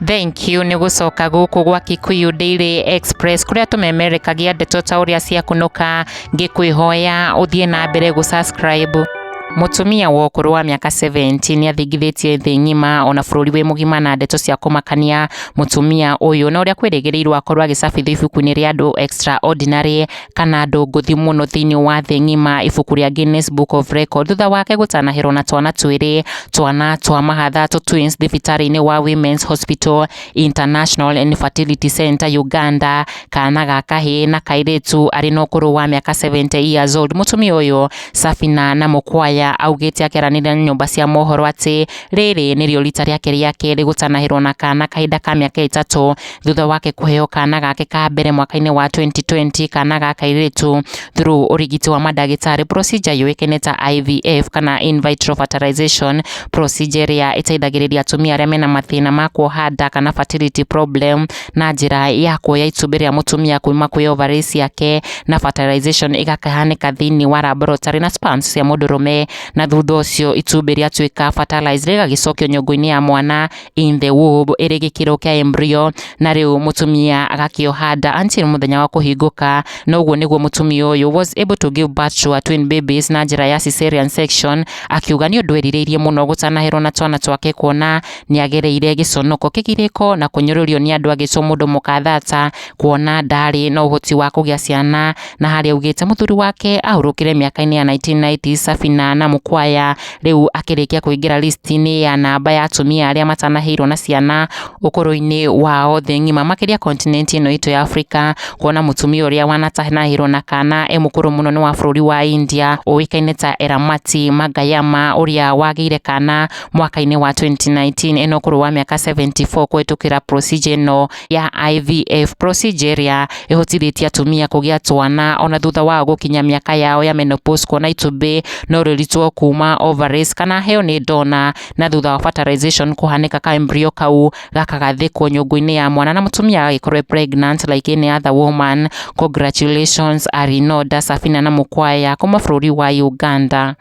Thank you nĩ gũcoka gũkũ gwa Kikuyu Daily Express kũrĩa tũmemerekagia ndeto ta ũrĩa ciakunũka. Ngĩkwĩhoya ũthiĩ na mbere gũ subscribe. Mũtumia wa ũkũrũ wa mĩaka 70 nĩ athingithĩtie thĩ ng'ima ona bũrũri wĩ mũgima na ndeto cia kũmakania. Mũtumia ũyũ na ũrĩa kwĩrĩgĩrĩirwo akorwo agĩcabithio ibuku-inĩ rĩa andũ extraordinary kana andũ ngũthi mũno thĩinĩ wa thĩ ng'ima, ibuku rĩa Guinness Book of Record, thutha wake gũtanahĩrwo na twana twĩrĩ, twana twa mahatha tũ twins, thibitarĩ-inĩ wa Women's Hospital International and Fertility Center Uganda, kana ga kahĩĩ na kairĩtu, arĩ na ũkũrũ wa mĩaka 70 years old. Mũtumia ũyũ Safina na Mũkwaya augĩte akĩaranĩria na nyũmba cia mohoro atĩ rĩrĩ nĩrĩo rita rĩake rĩa kerĩ gũtanahĩrwo na kana kahinda ka mĩaka 3 thutha wake kũheo kana gake ka mbere mwaka-inĩ wa 2020, kana ga kairĩtu, through ũrigiti wa mandagĩtarĩ, procedure yũĩkaine ta IVF kana in vitro fertilization procedure, ĩrĩa ĩteithagĩrĩria atumia arĩa mena mathĩna ma kuoha nda kana fertility problem, na njĩra ya kuoya itumbĩ rĩa mũtumia kuma kwĩ ovaries ciake na fertilization ĩgakahanĩka thĩinĩ wa laboratory na sperms cia mũndũrũme, na thutha ũcio itumbĩ rĩatuĩka fertilized rĩgagĩcokio nyũngũ-inĩ ya mwana in the womb ĩrĩ gĩkĩro kĩa embryo, na rĩu mũtumia agakĩoha nda until mũthenya wa kũhingũka. Na ũguo nĩguo mũtumia ũyũ was able to give birth to a twin babies na njĩra ya cesarean section, akiuga nĩ ũndũ erirĩirie mũno gũtanahĩrwo na twana twake, kuona nĩ agereire gĩconoko, kĩgirĩko na kũnyũrũrio nĩ andũ agĩtwo mũndũ mũkathata, kuona ndarĩ na ũhoti wa kũgĩa ciana. Na harĩa augĩte mũthuri wake ahurũkire mĩaka-inĩ ya 1990. Safina na Mũkwaya rĩu akĩrĩkia kũingĩra list-inĩ ya namba ya atumia arĩa matanahĩirwo na ciana ũkũrũ-inĩ wao thĩ ng'ima, makĩria continent ĩno itũ ya Africa, kuona mũtumia ũrĩa wanatanahĩrwo na kana e mũkũrũ mũno nĩ wa bũrũri wa India ũĩkaine ta Eramati Magayama, ũrĩa wagĩire kana mwaka-inĩ wa 2019 ena ũkũrũ wa mĩaka 74 kũhĩtũkĩra procedure ĩno ya IVF, procedure ĩrĩa ĩhotithĩtie atumia kũgĩa twana ona thutha wao gũkinya mĩaka yao ya menopause, kuona itumbĩ no rĩrutwo kuma ovaries kana heo nĩ donor, na thutha wa fertilization kũhanĩka ka embryo kau gakagathĩkwo nyũngũ-inĩ ya mwana na mũtumia agagĩkorwo e pregnant like any other woman. Congratulations Arinoda Safina na Mukwaya kuma bũrũri wa Uganda.